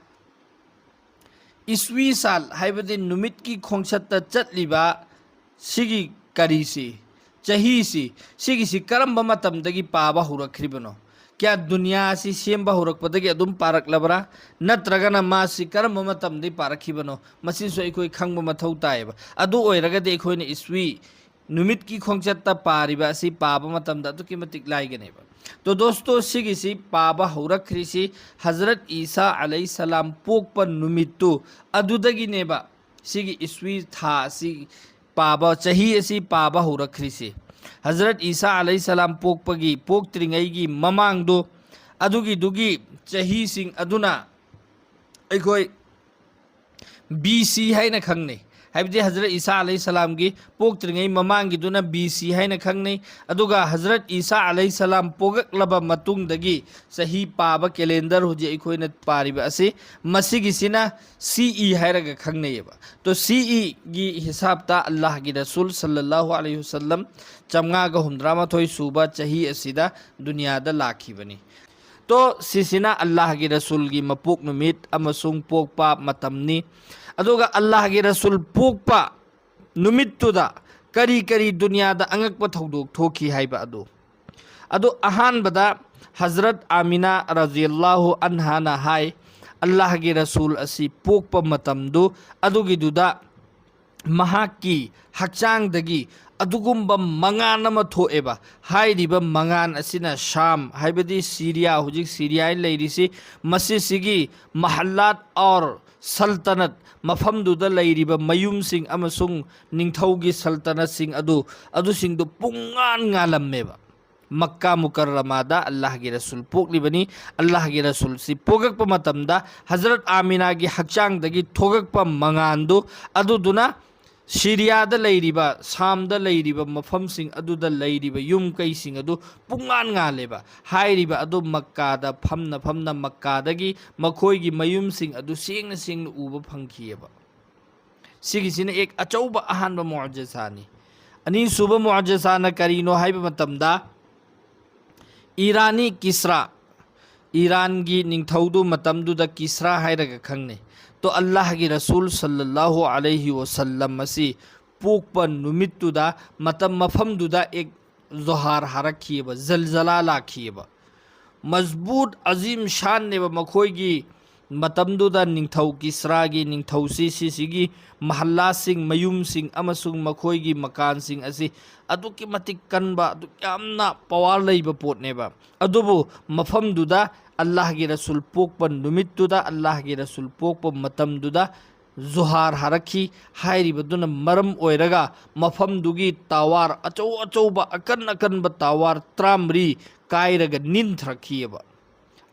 ꯏꯁꯋꯤ ꯁꯥꯜ ꯍꯥꯏꯕꯗꯤ ꯅꯨꯃꯤꯠꯀꯤ ꯈꯣꯡꯆꯠꯇ ꯆꯠꯂꯤꯕ ꯁꯤꯒꯤ ꯀꯔꯤꯁꯤ, ꯆꯍꯤꯁꯤ, ꯁꯤꯒꯤꯁꯤ ꯀꯔꯝꯕ ꯃꯇꯝꯗꯒꯤ ꯄꯥꯕ ꯍꯧꯔꯛꯈ꯭ꯔꯤꯕꯅꯣ? ꯀꯌꯥ ꯗꯨꯅꯤꯌꯥ ꯑꯁꯤ ꯁꯦꯝꯕ ꯍꯧꯔꯛꯄꯗꯒꯤ ꯑꯗꯨꯝ ꯄꯥꯔꯛꯂꯕ꯭ꯔꯥ? ꯅꯠꯇ꯭ꯔꯒꯅ ꯃꯥꯁꯤ ꯀꯔꯝꯕ ꯃꯇꯝꯗꯒꯤ ꯄꯥꯔꯛꯈꯤꯕꯅꯣ? ꯃꯁꯤꯁꯨ ꯑꯩꯈꯣꯏ ꯈꯪꯕ ꯃꯊꯧ ꯇꯥꯏꯌꯦꯕ꯫ ꯑꯗꯨ ꯑꯣꯏꯔꯒꯗꯤ ꯑꯩꯈꯣꯏꯅ ꯏꯁꯋꯤ ꯅꯨꯃꯤꯠꯀꯤ ꯈꯣꯡꯆꯠꯇ ꯄꯥꯔꯤꯕ ꯑꯁꯤ ꯄꯥꯕ ꯃꯇꯝꯗ ꯑꯗꯨꯛꯀꯤ ꯃꯇꯤꯛ ꯂꯥꯏꯒꯅꯦꯕ꯫ ꯇꯣ ꯗꯣꯁꯇꯣ, ꯁꯤꯒꯤꯁꯤ ꯄꯥꯕ ꯍꯧꯔꯛꯈ꯭ꯔꯤꯁꯤ ꯍꯖꯔꯠ ꯏꯁꯥ ꯑꯂꯩꯍꯤ ꯁꯂꯥꯝ ꯄꯣꯛꯄ ꯅꯨꯃꯤꯠꯇꯨ ꯑꯗꯨꯗꯒꯤꯅꯦꯕ꯫ ꯁꯤꯒꯤ ꯏꯁꯋꯤ ꯊꯥ ꯑꯁꯤ ꯄꯥꯕ, ꯆꯍꯤ ꯑꯁꯤ ꯄꯥꯕ ꯍꯧꯔꯛꯈ꯭ꯔꯤꯁꯤ ꯍꯖꯔꯠ ꯏꯁꯥ ꯑꯂꯩꯍꯤ ꯁꯂꯥꯝ ꯄꯣꯛꯄꯒꯤ, ꯄꯣꯛꯇ꯭ꯔꯤꯉꯩꯒꯤ ꯃꯃꯥꯡꯗꯣ, ꯑꯗꯨꯒꯤꯗꯨꯒꯤ ꯆꯍꯤꯁꯤꯡ ꯑꯗꯨꯅ ꯑꯩꯈꯣꯏ ꯕꯤ ꯁꯤ ꯍꯥꯏꯅ ꯈꯪꯅꯩ꯫ ꯍꯥꯏꯕꯗꯤ ꯍꯖꯔꯠ ꯏꯁꯥ ꯑꯂꯩꯍꯤ ꯁꯂꯥꯝꯒꯤ ꯄꯣꯛꯇ꯭ꯔꯤꯉꯩ ꯃꯃꯥꯡꯒꯤꯗꯨꯅ ꯕꯤ ꯁꯤ ꯍꯥꯏꯅ ꯈꯪꯅꯩ꯫ ꯑꯗꯨꯒ ꯍꯖꯔꯠ ꯏꯁꯥ ꯑꯂꯩꯍꯤ ꯁꯂꯥꯝ ꯄꯣꯛꯂꯛꯂꯕ ꯃꯇꯨꯡꯗꯒꯤ ꯆꯍꯤ ꯄꯥꯕ ꯀꯦꯂꯦꯟꯗꯔ ꯍꯧꯖꯤꯛ ꯑꯩꯈꯣꯏꯅ ꯄꯥꯔꯤꯕ ꯑꯁꯤ, ꯃꯁꯤꯒꯤꯁꯤꯅ ꯁꯤ ꯏ ꯍꯥꯏꯔꯒ ꯈꯪꯅꯩꯌꯦꯕ꯫ ꯇꯣ ꯁꯤ ꯏꯒꯤ ꯍꯤꯁꯥꯕꯇ ꯑꯜꯂꯥꯍꯒꯤ ꯔꯁꯨꯜ ꯁꯜꯂꯜꯂꯥꯍꯨ ꯑꯂꯩꯍꯤ ꯋꯁꯜꯂꯝ ꯆꯥꯝꯃꯉꯥꯒ ꯍꯨꯝꯗ꯭ꯔꯥꯃꯥꯊꯣꯏ ꯁꯨꯕ ꯆꯍꯤ ꯑꯁꯤꯗ ꯗꯨꯅꯤꯌꯥꯗ ꯂꯥꯛꯈꯤꯕꯅꯤ꯫ ꯇꯣ ꯁꯤꯁꯤꯅ ꯑꯜꯂꯥꯍꯒꯤ ꯔꯁꯨꯜꯒꯤ ꯃꯄꯣꯛ ꯅꯨꯃꯤꯠ ꯑꯃꯁꯨꯡ ꯄꯣꯛꯄ ꯃꯇꯝꯅꯤ꯫ ꯑꯗꯨꯒ ꯑꯜꯂꯥꯍꯒꯤ ꯔꯁꯨꯜ ꯄꯣꯛꯄ ꯅꯨꯃꯤꯠꯇꯨꯗ ꯀꯔꯤ ꯀꯔꯤ ꯗꯨꯅꯤꯌꯥꯗ ꯑꯉꯛꯄ ꯊꯧꯗꯣꯛ ꯊꯣꯛꯈꯤ ꯍꯥꯏꯕ ꯑꯗꯨ꯫ ꯑꯗꯨ ꯑꯍꯥꯟꯕꯗ ꯍꯖꯔꯠ ꯑꯥꯃꯤꯅꯥ ꯔꯖꯤꯌꯜꯂꯥꯍꯨ ꯑꯟꯍꯥꯅ ꯍꯥꯏ, ꯑꯜꯂꯥꯍꯒꯤ ꯔꯁꯨꯜ ꯑꯁꯤ ꯄꯣꯛꯄ ꯃꯇꯝꯗꯨ ꯑꯗꯨꯒꯤꯗꯨꯗ ꯃꯍꯥꯛꯀꯤ ꯍꯛꯆꯥꯡꯗꯒꯤ ꯑꯗꯨꯒꯨꯝꯕ ꯃꯉꯥꯟ ꯑꯃ ꯊꯣꯛꯑꯦꯕ꯫ ꯍꯥꯏꯔꯤꯕ ꯃꯉꯥꯟ ꯑꯁꯤꯅ ꯁꯥꯝ, ꯍꯥꯏꯕꯗꯤ ꯁꯤꯔꯤꯌꯥ, ꯍꯧꯖꯤꯛ ꯁꯤꯔꯤꯌꯥ ꯂꯩꯔꯤꯁꯤ, ꯃꯁꯤꯁꯤꯒꯤ ꯃꯍꯜꯂꯥꯠ ꯑꯣꯔ ꯁꯜꯇꯅꯠ, ꯃꯐꯝꯗꯨꯗ ꯂꯩꯔꯤꯕ ꯃꯌꯨꯝꯁꯤꯡ ꯑꯃꯁꯨꯡ ꯅꯤꯡꯊꯧꯒꯤ ꯁꯜꯇꯅꯠꯁꯤꯡ ꯑꯗꯨ, ꯑꯗꯨꯁꯤꯡꯗꯨ ꯄꯨꯡꯉꯥꯟ ꯉꯥꯜꯂꯝꯃꯦꯕ꯫ ꯃꯛꯀꯥ ꯃꯨꯀꯔꯔꯃꯥꯗ ꯑꯜꯂꯥꯍꯒꯤ ꯔꯁꯨꯜ ꯄꯣꯛꯂꯤꯕꯅꯤ꯫ ꯑꯜꯂꯥꯍꯒꯤ ꯔꯁꯨꯜꯁꯤ ꯄꯣꯛꯂꯛꯄ ꯃꯇꯝꯗ ꯍꯖꯔꯠ ꯑꯥꯃꯤꯅꯥꯒꯤ ꯍꯛꯆꯥꯡꯗꯒꯤ ꯊꯣꯛꯂꯛꯄ ꯃꯉꯥꯟꯗꯨ ꯑꯗꯨꯗꯨꯅ ꯁꯤꯔꯤꯌꯥꯗ ꯂꯩꯔꯤꯕ, ꯁꯥꯝꯗ ꯂꯩꯔꯤꯕ ꯃꯐꯝꯁꯤꯡ ꯑꯗꯨꯗ ꯂꯩꯔꯤꯕ ꯌꯨꯝ ꯀꯩꯁꯤꯡ ꯑꯗꯨ ꯄꯨꯡꯉꯥꯟ ꯉꯥꯜꯂꯦꯕ꯫ ꯍꯥꯏꯔꯤꯕ ꯑꯗꯨ ꯃꯛꯀꯥꯗ ꯐꯝꯅ ꯐꯝꯅ ꯃꯛꯀꯥꯗꯒꯤ ꯃꯈꯣꯏꯒꯤ ꯃꯌꯨꯝꯁꯤꯡ ꯑꯗꯨ ꯁꯦꯡꯅ ꯁꯦꯡꯅ ꯎꯕ ꯐꯪꯈꯤꯑꯕ꯫ ꯁꯤꯒꯤꯁꯤꯅ ꯑꯦꯛ ꯑꯆꯧꯕ ꯑꯍꯥꯟꯕ ꯃꯨꯑꯖꯤꯖꯥꯅꯤ꯫ ꯑꯅꯤꯁꯨꯕ ꯃꯨꯑꯖꯤꯖꯥꯅ ꯀꯔꯤꯅꯣ ꯍꯥꯏꯕ ꯃꯇꯝꯗ, ꯏꯔꯥꯅꯤ ꯀꯤꯁ꯭ꯔꯥ, ꯏꯔꯥꯟꯒꯤ ꯅꯤꯡꯊꯧꯗꯨ ꯃꯇꯝꯗꯨꯗ ꯀꯤꯁ꯭ꯔꯥ ꯍꯥꯏꯔꯒ ꯈꯪꯅꯩ꯫ ꯇꯣ ꯑꯜꯂꯥꯍꯒꯤ ꯔꯁꯨꯜ ꯁꯜꯂꯜꯂꯥꯍꯨ ꯑꯂꯩꯍꯤ ꯋꯁꯜꯂꯝ ꯑꯁꯤ ꯄꯣꯛꯄ ꯅꯨꯃꯤꯠꯇꯨꯗ, ꯃꯇꯝ ꯃꯐꯝꯗꯨꯗ ꯑꯦꯛ ꯖꯣꯍꯥꯔ ꯍꯥꯔꯛꯈꯤꯑꯕ, ꯖꯜꯖꯂꯥ ꯂꯥꯛꯈꯤꯑꯕ꯫ ꯃꯖꯕꯨꯠ ꯑꯖꯤꯝ ꯁꯥꯟꯅꯦꯕ ꯃꯈꯣꯏꯒꯤ ꯃꯇꯝꯗꯨꯗ ꯅꯤꯡꯊꯧ ꯀꯤꯁ꯭ꯔꯥꯒꯤ ꯅꯤꯡꯊꯧꯁꯤ, ꯁꯤꯁꯤꯒꯤ ꯃꯍꯜꯂꯥꯁꯤꯡ, ꯃꯌꯨꯝꯁꯤꯡ ꯑꯃꯁꯨꯡ ꯃꯈꯣꯏꯒꯤ ꯃꯀꯥꯟꯁꯤꯡ ꯑꯁꯤ ꯑꯗꯨꯛꯀꯤ ꯃꯇꯤꯛ ꯀꯟꯕ, ꯑꯗꯨꯛ ꯌꯥꯝꯅ ꯄꯋꯥꯔ ꯂꯩꯕ ꯄꯣꯠꯅꯦꯕ꯫ ꯑꯗꯨꯕꯨ ꯃꯐꯝꯗꯨꯗ ꯑꯜꯂꯥꯍꯒꯤ ꯔꯁꯨꯜ ꯄꯣꯛꯄ ꯅꯨꯃꯤꯠꯇꯨꯗ, ꯑꯜꯂꯥꯍꯒꯤ ꯔꯁꯨꯜ ꯄꯣꯛꯄ ꯃꯇꯝꯗꯨꯗ ꯖꯨꯍꯥꯔ ꯍꯥꯔꯛꯈꯤ꯫ ꯍꯥꯏꯔꯤꯕꯗꯨꯅ ꯃꯔꯝ ꯑꯣꯏꯔꯒ ꯃꯐꯝꯗꯨꯒꯤ ꯇꯥꯋꯥꯔ ꯑꯆꯧ ꯑꯆꯧꯕ, ꯑꯀꯟ ꯑꯀꯟꯕ ꯇꯥꯋꯥꯔ ꯇꯔꯥꯃꯔꯤ ꯀꯥꯏꯔꯒ ꯅꯤꯟꯊꯔꯛꯈꯤꯑꯕ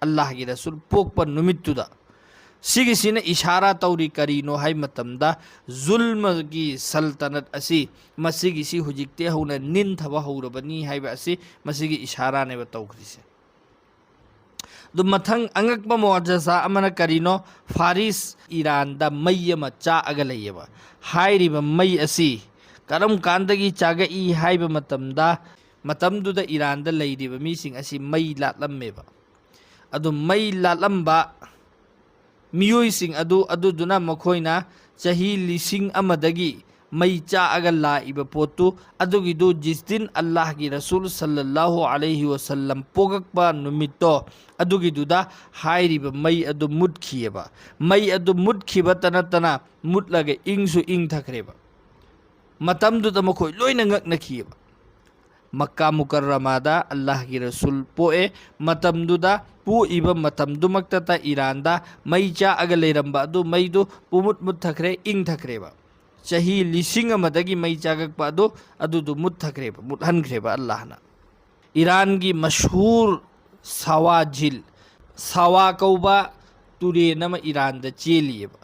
ꯑꯜꯂꯥꯍꯒꯤ ꯔꯁꯨꯜ ꯄꯣꯛꯄ ꯅꯨꯃꯤꯠꯇꯨꯗ꯫ ꯁꯤꯒꯤꯁꯤꯅ ꯏꯁꯥꯔꯥ ꯇꯧꯔꯤ ꯀꯔꯤꯅꯣ ꯍꯥꯏ ꯃꯇꯝꯗ, ꯖꯨꯜꯃꯒꯤ ꯁꯜꯇꯅꯠ ꯑꯁꯤ ꯃꯁꯤꯒꯤꯁꯤ ꯍꯧꯖꯤꯛꯇꯤ ꯍꯧꯅ ꯅꯤꯟꯊꯕ ꯍꯧꯔꯕꯅꯤ ꯍꯥꯏꯕ ꯑꯁꯤ ꯃꯁꯤꯒꯤ ꯏꯁꯥꯔꯥꯅꯦꯕ ꯇꯧꯈ꯭ꯔꯤꯁꯦ꯫ ꯑꯗꯨ ꯃꯊꯪ ꯑꯉꯛꯄ ꯃꯨꯑꯖꯤꯖꯥ ꯑꯃꯅ ꯀꯔꯤꯅꯣ? ꯐꯥꯔꯤꯁ, ꯏꯔꯥꯟꯗ ꯃꯩ ꯑꯃ ꯆꯥꯛꯑꯒ ꯂꯩꯌꯦꯕ꯫ ꯍꯥꯏꯔꯤꯕ ꯃꯩ ꯑꯁꯤ ꯀꯔꯝ ꯀꯥꯟꯗꯒꯤ ꯆꯥꯛꯂꯛꯏ ꯍꯥꯏꯕ ꯃꯇꯝꯗ, ꯃꯇꯝꯗꯨꯗ ꯏꯔꯥꯟꯗ ꯂꯩꯔꯤꯕ ꯃꯤꯁꯤꯡ ꯑꯁꯤ ꯃꯩ ꯂꯥꯠꯂꯝꯃꯦꯕ꯫ ꯑꯗꯨ ꯃꯩ ꯂꯥꯠꯂꯝꯕ ꯃꯤꯑꯣꯏꯁꯤꯡ ꯑꯗꯨ, ꯑꯗꯨꯗꯨꯅ ꯃꯈꯣꯏꯅ ꯆꯍꯤ ꯂꯤꯁꯤꯡ ꯑꯃꯗꯒꯤ ꯃꯩ ꯆꯥꯛꯑꯒ ꯂꯥꯛꯏꯕ ꯄꯣꯠꯇꯨ, ꯑꯗꯨꯒꯤꯗꯨ ꯖꯤꯁ ꯗꯤꯟ ꯑꯜꯂꯥꯍꯒꯤ ꯔꯁꯨꯜ ꯁꯜꯂꯜꯂꯥꯍꯨ ꯑꯂꯩꯍꯤ ꯋꯁꯜꯂꯝ ꯄꯣꯛꯂꯛꯄ ꯅꯨꯃꯤꯠꯇꯣ, ꯑꯗꯨꯒꯤꯗꯨꯗ ꯍꯥꯏꯔꯤꯕ ꯃꯩ ꯑꯗꯨ ꯃꯨꯠꯈꯤꯑꯕ꯫ ꯃꯩ ꯑꯗꯨ ꯃꯨꯠꯈꯤꯕꯇ ꯅꯠꯇꯅ ꯃꯨꯠꯂꯒ ꯏꯪꯁꯨ ꯏꯪꯊꯈ꯭ꯔꯦꯕ꯫ ꯃꯇꯝꯗꯨꯗ ꯃꯈꯣꯏ ꯂꯣꯏꯅ ꯉꯛꯅꯈꯤꯑꯕ꯫ ꯃꯛꯀꯥ ꯃꯨꯀꯔꯔꯃꯥꯗ ꯑꯜꯂꯥꯍꯒꯤ ꯔꯁꯨꯜ ꯄꯣꯛꯑꯦ꯫ ꯃꯇꯝꯗꯨꯗ, ꯄꯣꯛꯏꯕ ꯃꯇꯝꯗꯨꯃꯛꯇꯗ ꯏꯔꯥꯟꯗ ꯃꯩ ꯆꯥꯛꯑꯒ ꯂꯩꯔꯝꯕ ꯑꯗꯨ ꯃꯩꯗꯨ ꯄꯨꯃꯨꯠ ꯃꯨꯠꯊꯈ꯭ꯔꯦ, ꯏꯪꯊꯈ꯭ꯔꯦꯕ꯫ ꯆꯍꯤ ꯂꯤꯁꯤꯡ ꯑꯃꯗꯒꯤ ꯃꯩ ꯆꯥꯛꯂꯛꯄ ꯑꯗꯨ, ꯑꯗꯨꯗꯨ ꯃꯨꯠꯊꯈ꯭ꯔꯦꯕ, ꯃꯨꯠꯍꯟꯈ꯭ꯔꯦꯕ ꯑꯜꯂꯥꯍꯅ꯫ ꯏꯔꯥꯟꯒꯤ ꯃꯁꯍꯨꯔ ꯁꯥꯋꯥ ꯖꯤꯜ, ꯁꯥꯋꯥ ꯀꯧꯕ ꯇꯨꯔꯦꯟ ꯑꯃ ꯏꯔꯥꯟꯗ ꯆꯦꯜꯂꯤꯑꯕ꯫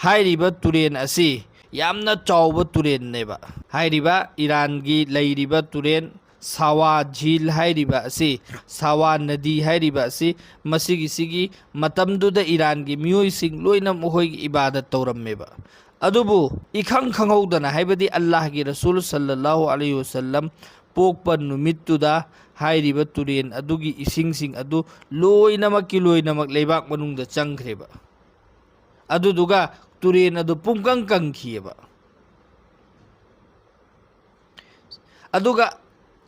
ꯍꯥꯏꯔꯤꯕ ꯇꯨꯔꯦꯟ ꯑꯁꯤ ꯌꯥꯝꯅ ꯆꯥꯎꯕ ꯇꯨꯔꯦꯟꯅꯦꯕ꯫ ꯍꯥꯏꯔꯤꯕ ꯏꯔꯥꯟꯒꯤ ꯂꯩꯔꯤꯕ ꯇꯨꯔꯦꯟ ꯁꯥꯋꯥ ꯖꯤꯜ ꯍꯥꯏꯔꯤꯕ ꯑꯁꯤ, ꯁꯥꯋꯥ ꯅꯗꯤ ꯍꯥꯏꯔꯤꯕ ꯑꯁꯤ, ꯃꯁꯤꯒꯤꯁꯤꯒꯤ ꯃꯇꯝꯗꯨꯗ ꯏꯔꯥꯟꯒꯤ ꯃꯤꯑꯣꯏꯁꯤꯡ ꯂꯣꯏꯅ ꯃꯈꯣꯏꯒꯤ ꯏꯕꯥꯗꯠ ꯇꯧꯔꯝꯃꯦꯕ꯫ ꯑꯗꯨꯕꯨ ꯏꯈꯪ ꯈꯪꯍꯧꯗꯅ, ꯍꯥꯏꯕꯗꯤ ꯑꯜꯂꯥꯍꯒꯤ ꯔꯁꯨꯜ ꯁꯜꯂꯜꯂꯥꯍꯨ ꯑꯂꯩꯍꯤ ꯋꯁꯜꯂꯝ ꯄꯣꯛꯄ ꯅꯨꯃꯤꯠꯇꯨꯗ ꯍꯥꯏꯔꯤꯕ ꯇꯨꯔꯦꯟ ꯑꯗꯨꯒꯤ ꯏꯁꯤꯡꯁꯤꯡ ꯑꯗꯨ ꯂꯣꯏꯅꯃꯛꯀꯤ ꯂꯣꯏꯅꯃꯛ ꯂꯩꯕꯥꯛ ꯃꯅꯨꯡꯗ ꯆꯪꯈ꯭ꯔꯦꯕ꯫ ꯑꯗꯨꯗꯨꯒ ꯇꯨꯔꯦꯟ ꯑꯗꯨ ꯄꯨꯡꯀꯪ ꯀꯪꯈꯤꯑꯕ꯫ ꯑꯗꯨꯒ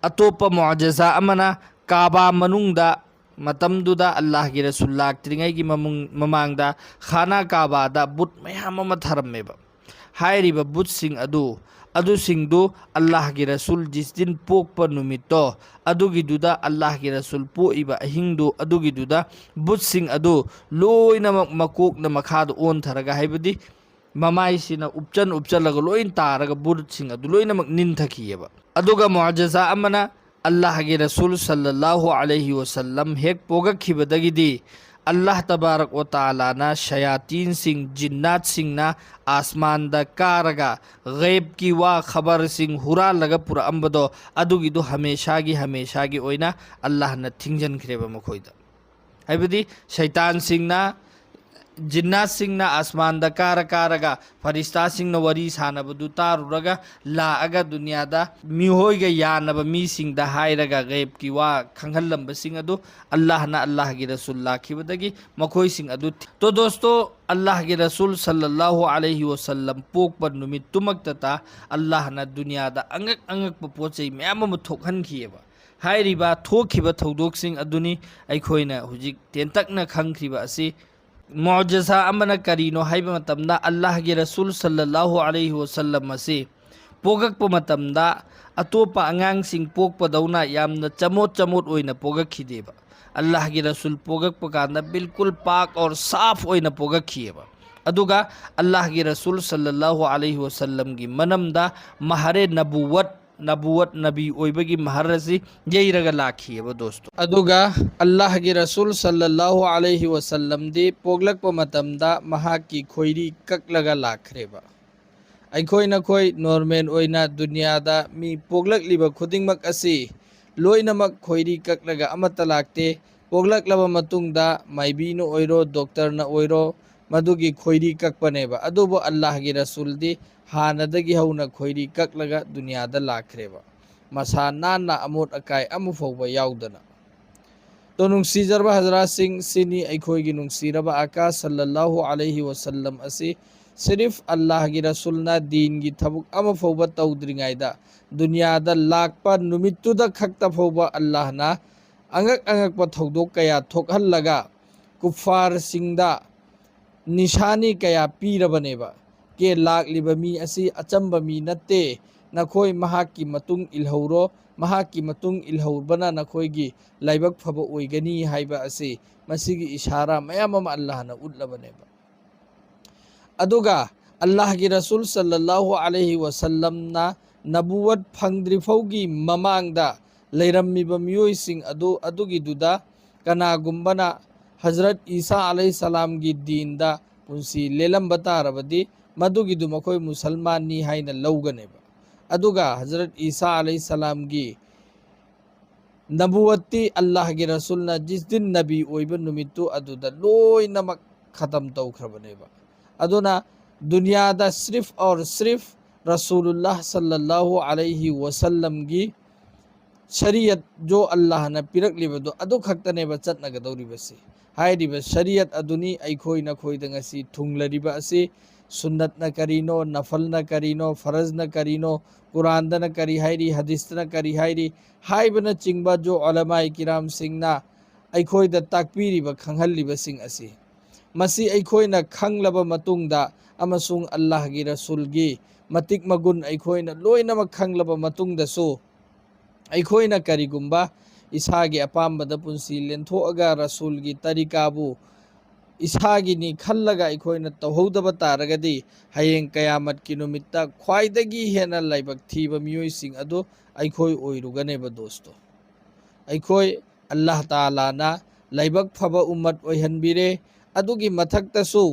ꯑꯇꯣꯞꯄ ꯃꯨꯑꯖꯤꯖꯥ ꯑꯃꯅ, ꯀꯥꯕꯥ ꯃꯅꯨꯡꯗ, ꯃꯇꯝꯗꯨꯗ ꯑꯜꯂꯥꯍꯒꯤ ꯔꯁꯨꯜ ꯂꯥꯛꯇ꯭ꯔꯤꯉꯩꯒꯤ ꯃꯃꯨꯡ-, ꯃꯃꯥꯡꯗ ꯈꯥꯅꯥ ꯀꯥꯕꯥꯗ ꯕꯨꯠ ꯃꯌꯥꯝ ꯑꯃ ꯊꯔꯝꯃꯦꯕ꯫ ꯍꯥꯏꯔꯤꯕ ꯕꯨꯠꯁꯤꯡ ꯑꯗꯨ, ꯑꯗꯨꯁꯤꯡꯗꯨ ꯑꯜꯂꯥꯍꯒꯤ ꯔꯁꯨꯜ ꯖꯤꯁ ꯗꯤꯟ ꯄꯣꯛꯄ ꯅꯨꯃꯤꯠꯇꯣ, ꯑꯗꯨꯒꯤꯗꯨꯗ, ꯑꯜꯂꯥꯍꯒꯤ ꯔꯁꯨꯜ ꯄꯣꯛꯏꯕ ꯑꯍꯤꯡꯗꯨ, ꯑꯗꯨꯒꯤꯗꯨꯗ ꯕꯨꯠꯁꯤꯡ ꯑꯗꯨ ꯂꯣꯏꯅꯃꯛ ꯃꯀꯣꯛꯅ ꯃꯈꯥꯗ ꯑꯣꯟꯊꯔꯒ, ꯍꯥꯏꯕꯗꯤ ꯃꯃꯥꯏꯁꯤꯅ ꯎꯞꯆꯟ ꯎꯞꯆꯜꯂꯒ ꯂꯣꯏ ꯇꯥꯔꯒ ꯕꯨꯠꯁꯤꯡ ꯑꯗꯨ ꯂꯣꯏꯅꯃꯛ ꯅꯤꯟꯊꯈꯤꯑꯕ꯫ ꯑꯗꯨꯒ ꯃꯨꯑꯖꯤꯖꯥ ꯑꯃꯅ, ꯑꯜꯂꯥꯍꯒꯤ ꯔꯁꯨꯜ ꯁꯜꯂꯜꯂꯥꯍꯨ ꯑꯂꯩꯍꯤ ꯋꯁꯜꯂꯝ ꯍꯦꯛ ꯄꯣꯛꯂꯛꯈꯤꯕꯗꯒꯤꯗꯤ ꯑꯜꯂꯥꯍ ꯇꯕꯥꯔꯛ ꯋ ꯇꯥꯂꯥꯅ ꯁꯌꯥꯇꯤꯟꯁꯤꯡ, ꯖꯤꯟꯅꯥꯠꯁꯤꯡꯅ ꯑꯁꯃꯥꯟꯗ ꯀꯥꯔꯒ ꯒꯩꯕꯀꯤ ꯋꯥ, ꯈꯕꯔꯁꯤꯡ ꯍꯨꯔꯥꯜꯂꯒ ꯄꯨꯔꯛꯑꯝꯕꯗꯣ, ꯑꯗꯨꯒꯤꯗꯨ ꯍꯃꯦꯁꯥꯒꯤ, ꯍꯃꯦꯁꯥꯒꯤ ꯑꯣꯏꯅ ꯑꯜꯂꯥꯍꯅ ꯊꯤꯡꯖꯤꯟꯈ꯭ꯔꯦꯕ ꯃꯈꯣꯏꯗ꯫ ꯍꯥꯏꯕꯗꯤ ꯁꯩꯇꯥꯟꯁꯤꯡꯅ ꯖꯤꯟꯅꯥꯁꯤꯡꯅ ꯑꯁꯃꯥꯟꯗ ꯀꯥꯔ ꯀꯥꯔꯒ ꯐꯔꯤꯁꯇꯥꯁꯤꯡꯅ ꯋꯥꯔꯤ ꯁꯥꯟꯅꯕꯗꯨ ꯇꯥꯔꯨꯔꯒ ꯂꯥꯛꯑꯒ ꯗꯨꯅꯤꯌꯥꯗ ꯃꯤꯑꯣꯏꯒ ꯌꯥꯅꯕ ꯃꯤꯁꯤꯡꯗ ꯍꯥꯏꯔꯒ ꯒꯩꯕꯀꯤ ꯋꯥ ꯈꯪꯍꯜꯂꯝꯕꯁꯤꯡ ꯑꯗꯨ ꯑꯜꯂꯥꯍꯅ ꯑꯜꯂꯥꯍꯒꯤ ꯔꯁꯨꯜ ꯂꯥꯛꯈꯤꯕꯗꯒꯤ ꯃꯈꯣꯏꯁꯤꯡ ꯑꯗꯨ ꯊꯤ-, ꯇꯣ ꯗꯣꯁꯇꯣ, ꯑꯜꯂꯥꯍꯒꯤ ꯔꯁꯨꯜ ꯁꯜꯂꯜꯂꯥꯍꯨ ꯑꯂꯩꯍꯤ ꯋꯁꯜꯂꯝ ꯄꯣꯛꯄ ꯅꯨꯃꯤꯠꯇꯨꯃꯛꯇꯇ ꯑꯜꯂꯥꯍꯅ ꯗꯨꯅꯤꯌꯥꯗ ꯑꯉꯛ ꯑꯉꯛꯄ ꯄꯣꯠ ꯆꯩ ꯃꯌꯥꯝ ꯑꯃ ꯊꯣꯛꯍꯟꯈꯤꯑꯕ꯫ ꯍꯥꯏꯔꯤꯕ ꯊꯣꯛꯈꯤꯕ ꯊꯧꯗꯣꯛꯁꯤꯡ ꯑꯗꯨꯅꯤ ꯑꯩꯈꯣꯏꯅ ꯍꯧꯖꯤꯛ ꯇꯦꯟꯇꯛꯅ ꯈꯪꯈ꯭ꯔꯤꯕ ꯑꯁꯤ꯫ ꯃꯨꯑꯖꯤꯖꯥ ꯑꯃꯅ ꯀꯔꯤꯅꯣ ꯍꯥꯏꯕ ꯃꯇꯝꯗ, ꯑꯜꯂꯥꯍꯒꯤ ꯔꯁꯨꯜ ꯁꯜꯂꯜꯂꯥꯍꯨ ꯑꯂꯩꯍꯤ ꯋꯁꯜꯂꯝ ꯑꯁꯤ ꯄꯣꯛꯂꯛꯄ ꯃꯇꯝꯗ ꯑꯇꯣꯞꯄ ꯑꯉꯥꯡꯁꯤꯡ ꯄꯣꯛꯄꯗꯧꯅ ꯌꯥꯝꯅ ꯆꯃꯣꯠ ꯆꯃꯣꯠ ꯑꯣꯏꯅ ꯄꯣꯛꯂꯛꯈꯤꯗꯦꯕ꯫ ꯑꯜꯂꯥꯍꯒꯤ ꯔꯁꯨꯜ ꯄꯣꯛꯂꯛꯄ ꯀꯥꯟꯗ ꯕꯤꯜꯀꯨꯜ ꯄꯥꯛ ꯑꯣꯔ ꯁꯥꯐ ꯑꯣꯏꯅ ꯄꯣꯛꯂꯛꯈꯤꯑꯕ꯫ ꯑꯗꯨꯒ ꯑꯜꯂꯥꯍꯒꯤ ꯔꯁꯨꯜ ꯁꯜꯂꯜꯂꯥꯍꯨ ꯑꯂꯩꯍꯤ ꯋꯁꯜꯂꯝꯒꯤ ꯃꯅꯝꯗ ꯃꯍꯔꯦ ꯅꯕꯨꯋꯠ, ꯅꯕꯨꯋꯠ, ꯅꯕꯤ ꯑꯣꯏꯕꯒꯤ ꯃꯍꯔ ꯑꯁꯤ ꯌꯩꯔꯒ ꯂꯥꯛꯈꯤꯑꯕ ꯗꯣꯁꯇꯣ꯫ ꯑꯗꯨꯒ ꯑꯜꯂꯥꯍꯒꯤ ꯔꯁꯨꯜ ꯁꯜꯂꯜꯂꯥꯍꯨ ꯑꯂꯩꯍꯤ ꯋꯁꯜꯂꯝꯗꯤ ꯄꯣꯛꯂꯛꯄ ꯃꯇꯝꯗ ꯃꯍꯥꯛꯀꯤ ꯈꯣꯏꯔꯤ ꯀꯛꯂꯒ ꯂꯥꯛꯈ꯭ꯔꯦꯕ꯫ ꯑꯩꯈꯣꯏ ꯅꯈꯣꯏ ꯅꯣꯔꯃꯦꯜ ꯑꯣꯏꯅ ꯗꯨꯅꯤꯌꯥꯗ ꯃꯤ ꯄꯣꯛꯂꯛꯂꯤꯕ ꯈꯨꯗꯤꯡꯃꯛ ꯑꯁꯤ ꯂꯣꯏꯅꯃꯛ ꯈꯣꯏꯔꯤ ꯀꯛꯂꯒ ꯑꯃꯠꯇ ꯂꯥꯛꯇꯦ꯫ ꯄꯣꯛꯂꯛꯂꯕ ꯃꯇꯨꯡꯗ ꯃꯥꯏꯕꯤꯅ ꯑꯣꯏꯔꯣ, ꯗꯣꯛꯇꯔꯅ ꯑꯣꯏꯔꯣ, ꯃꯗꯨꯒꯤ ꯈꯣꯏꯔꯤ ꯀꯛꯄꯅꯦꯕ꯫ ꯑꯗꯨꯕꯨ ꯑꯜꯂꯥꯍꯒꯤ ꯔꯁꯨꯜꯗꯤ ꯍꯥꯟꯅꯗꯒꯤ ꯍꯧꯅ ꯈꯣꯏꯔꯤ ꯀꯛꯂꯒ ꯗꯨꯅꯤꯌꯥꯗ ꯂꯥꯛꯈ꯭ꯔꯦꯕ, ꯃꯁꯥ ꯅꯥꯟꯅ ꯑꯃꯣꯠ ꯑꯀꯥꯏ ꯑꯃ ꯐꯥꯎꯕ ꯌꯥꯎꯗꯅ꯫ ꯇꯣ ꯅꯨꯡꯁꯤꯖꯔꯕ ꯍꯖꯔꯥꯠꯁꯤꯡ, ꯁꯤꯅꯤ ꯑꯩꯈꯣꯏꯒꯤ ꯅꯨꯡꯁꯤꯔꯕ ꯑꯀꯥ ꯁꯜꯂꯜꯂꯥꯍꯨ ꯑꯂꯩꯍꯤ ꯋꯁꯜꯂꯝ ꯑꯁꯤ ꯁꯤꯔꯤꯐ ꯑꯜꯂꯥꯍꯒꯤ ꯔꯁꯨꯜꯅ ꯗꯤꯟꯒꯤ ꯊꯕꯛ ꯑꯃ ꯐꯥꯎꯕ ꯇꯧꯗ꯭ꯔꯤꯉꯩꯗ ꯗꯨꯅꯤꯌꯥꯗ ꯂꯥꯛꯄ ꯅꯨꯃꯤꯠꯇꯨꯗ ꯈꯛꯇ ꯐꯥꯎꯕ ꯑꯜꯂꯥꯍꯅ ꯑꯉꯛ ꯑꯉꯛꯄ ꯊꯧꯗꯣꯛ ꯀꯌꯥ ꯊꯣꯛꯍꯜꯂꯒ ꯀꯨꯐꯥꯔꯁꯤꯡꯗ ꯅꯤꯁꯥꯅꯤ ꯀꯌꯥ ꯄꯤꯔꯕꯅꯦꯕ꯫ ꯀꯦ ꯂꯥꯛꯂꯤꯕ ꯃꯤ ꯑꯁꯤ ꯑꯆꯝꯕ ꯃꯤ ꯅꯠꯇꯦ, ꯅꯈꯣꯏ ꯃꯍꯥꯛꯀꯤ ꯃꯇꯨꯡ ꯏꯜꯍꯧꯔꯣ, ꯃꯍꯥꯛꯀꯤ ꯃꯇꯨꯡ ꯏꯜꯍꯧꯕꯅ ꯅꯈꯣꯏꯒꯤ ꯂꯥꯏꯕꯛ ꯐꯕ ꯑꯣꯏꯒꯅꯤ ꯍꯥꯏꯕ ꯑꯁꯤ ꯃꯁꯤꯒꯤ ꯏꯁꯥꯔꯥ ꯃꯌꯥꯝ ꯑꯃ ꯑꯜꯂꯥꯍꯅ ꯎꯠꯂꯕꯅꯦꯕ꯫ ꯑꯗꯨꯒ ꯑꯜꯂꯥꯍꯒꯤ ꯔꯁꯨꯜ ꯁꯜꯂꯜꯂꯥꯍꯨ ꯑꯂꯩꯍꯤ ꯋꯁꯜꯂꯝꯅ ꯅꯕꯨꯋꯠ ꯐꯪꯗ꯭ꯔꯤ ꯐꯥꯎꯒꯤ ꯃꯃꯥꯡꯗ ꯂꯩꯔꯝꯃꯤꯕ ꯃꯤꯑꯣꯏꯁꯤꯡ ꯑꯗꯨ, ꯑꯗꯨꯒꯤꯗꯨꯗ ꯀꯅꯥꯒꯨꯝꯕꯅ ꯍꯖꯔꯠ ꯏꯁꯥ ꯑꯂꯩꯍꯤ ꯁꯂꯥꯝꯒꯤ ꯗꯤꯟꯗ ꯄꯨꯟꯁꯤ ꯂꯦꯜꯂꯝꯕ ꯇꯥꯔꯕꯗꯤ ꯃꯗꯨꯒꯤꯗꯨ ꯃꯈꯣꯏ ꯃꯨꯁꯜꯃꯥꯟꯅꯤ ꯍꯥꯏꯅ ꯂꯧꯒꯅꯦꯕ꯫ ꯑꯗꯨꯒ ꯍꯖꯔꯠ ꯏꯁꯥ ꯑꯂꯩꯍꯤ ꯁꯂꯥꯝꯒꯤ ꯅꯕꯨꯋꯠꯇꯤ ꯑꯜꯂꯥꯍꯒꯤ ꯔꯁꯨꯜꯅ ꯖꯤꯁ ꯗꯤꯟ ꯅꯕꯤ ꯑꯣꯏꯕ ꯅꯨꯃꯤꯠꯇꯨ ꯑꯗꯨꯗ ꯂꯣꯏꯅꯃꯛ ꯈꯇꯝ ꯇꯧꯈ꯭ꯔꯕꯅꯦꯕ꯫ ꯑꯗꯨꯅ ꯗꯨꯅꯤꯌꯥꯗ ꯁ꯭ꯔꯤꯐ ꯑꯣꯔ ꯁ꯭ꯔꯤꯐ ꯔꯁꯨꯂꯨꯜꯂꯥꯍ ꯁꯜꯂꯜꯂꯥꯍꯨ ꯑꯂꯩꯍꯤ ꯋꯁꯜꯂꯝꯒꯤ ꯁꯔꯤꯌꯠ, ꯖꯣ ꯑꯜꯂꯥꯍꯅ ꯄꯤꯔꯛꯂꯤꯕꯗꯣ, ꯑꯗꯨ ꯈꯛꯇꯅꯦꯕ ꯆꯠꯅꯒꯗꯧꯔꯤꯕꯁꯤ꯫ ꯍꯥꯏꯔꯤꯕ ꯁꯔꯤꯌꯠ ꯑꯗꯨꯅꯤ ꯑꯩꯈꯣꯏ ꯅꯈꯣꯏꯗ ꯉꯁꯤ ꯊꯨꯡꯂꯔꯤꯕ ꯑꯁꯤ꯫ ꯁꯨꯟꯅꯠꯅ ꯀꯔꯤꯅꯣ, ꯅꯐꯜꯅ ꯀꯔꯤꯅꯣ, ꯐꯔꯖꯅ ꯀꯔꯤꯅꯣ, ꯀꯨꯔꯥꯟꯗꯅ ꯀꯔꯤ ꯍꯥꯏꯔꯤ, ꯍꯗꯤꯁꯇꯅ ꯀꯔꯤ ꯍꯥꯏꯔꯤ ꯍꯥꯏꯕꯅꯆꯤꯡꯕ ꯖꯣ ꯎꯂꯃꯥꯏ ꯀꯤꯔꯥꯝꯁꯤꯡꯅ ꯑꯩꯈꯣꯏꯗ ꯇꯥꯛꯄꯤꯔꯤꯕ, ꯈꯪꯍꯜꯂꯤꯕꯁꯤꯡ ꯑꯁꯤ, ꯃꯁꯤ ꯑꯩꯈꯣꯏꯅ ꯈꯪꯂꯕ ꯃꯇꯨꯡꯗ ꯑꯃꯁꯨꯡ ꯑꯜꯂꯥꯍꯒꯤ ꯔꯁꯨꯜꯒꯤ ꯃꯇꯤꯛ ꯃꯒꯨꯟ ꯑꯩꯈꯣꯏꯅ ꯂꯣꯏꯅꯃꯛ ꯈꯪꯂꯕ ꯃꯇꯨꯡꯗꯁꯨ, ꯑꯩꯈꯣꯏꯅ ꯀꯔꯤꯒꯨꯝꯕ ꯏꯁꯥꯒꯤ ꯑꯄꯥꯝꯕꯗ ꯄꯨꯟꯁꯤ ꯂꯦꯟꯊꯣꯛꯑꯒ ꯔꯁꯨꯜꯒꯤ ꯇꯔꯤꯀꯥꯕꯨ ꯏꯁꯥꯒꯤꯅꯤ ꯈꯜꯂꯒ ꯑꯩꯈꯣꯏꯅ ꯇꯧꯍꯧꯗꯕ ꯇꯥꯔꯒꯗꯤ, ꯍꯌꯦꯡ ꯀꯌꯥꯃꯠꯀꯤ ꯅꯨꯃꯤꯠꯇ ꯈ꯭ꯋꯥꯏꯗꯒꯤ ꯍꯦꯟꯅ ꯂꯥꯏꯕꯛ ꯊꯤꯕ ꯃꯤꯑꯣꯏꯁꯤꯡ ꯑꯗꯨ ꯑꯩꯈꯣꯏ ꯑꯣꯏꯔꯨꯒꯅꯦꯕ ꯗꯣꯁꯇꯣ꯫ ꯑꯩꯈꯣꯏ ꯑꯜꯂꯥꯍ ꯇꯥꯂꯥꯅ ꯂꯥꯏꯕꯛ ꯐꯕ ꯎꯝꯃꯠ ꯑꯣꯏꯍꯟꯕꯤꯔꯦ꯫ ꯑꯗꯨꯒꯤ ꯃꯊꯛꯇꯁꯨ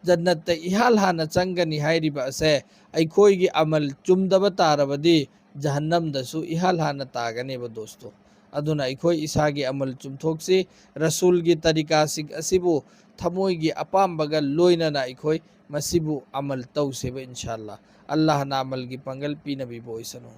ꯖꯟꯅꯠꯇ ꯏꯍꯥꯟ ꯍꯥꯟꯅ ꯆꯪꯒꯅꯤ ꯍꯥꯏꯔꯤꯕ ꯑꯁꯦ ꯑꯩꯈꯣꯏꯒꯤ ꯑꯃꯜ ꯆꯨꯝꯗꯕ ꯇꯥꯔꯕꯗꯤ ꯖꯍꯟꯅꯝꯗꯁꯨ ꯏꯍꯥꯟ ꯍꯥꯟꯅ ꯇꯥꯒꯅꯦꯕ ꯗꯣꯁꯇꯣ꯫ ꯑꯗꯨꯅ ꯑꯩꯈꯣꯏ ꯏꯁꯥꯒꯤ ꯑꯃꯜ ꯆꯨꯝꯊꯣꯛꯁꯤ꯫ ꯔꯁꯨꯜꯒꯤ ꯇꯔꯤꯀꯥꯁꯤꯡ ꯑꯁꯤꯕꯨ ꯊꯃꯣꯏꯒꯤ ꯑꯄꯥꯝꯕꯒ ꯂꯣꯏꯅꯅ ꯑꯩꯈꯣꯏ ꯃꯁꯤꯕꯨ ꯑꯃꯜ ꯇꯧꯁꯦꯕ ꯏꯟꯁꯥꯜꯂꯥ꯫ ꯑꯜꯂꯥꯍꯅ ꯑꯃꯜꯒꯤ ꯄꯥꯡꯒꯜ ꯄꯤꯅꯕꯤꯕ ꯑꯣꯏꯁꯅꯨ꯫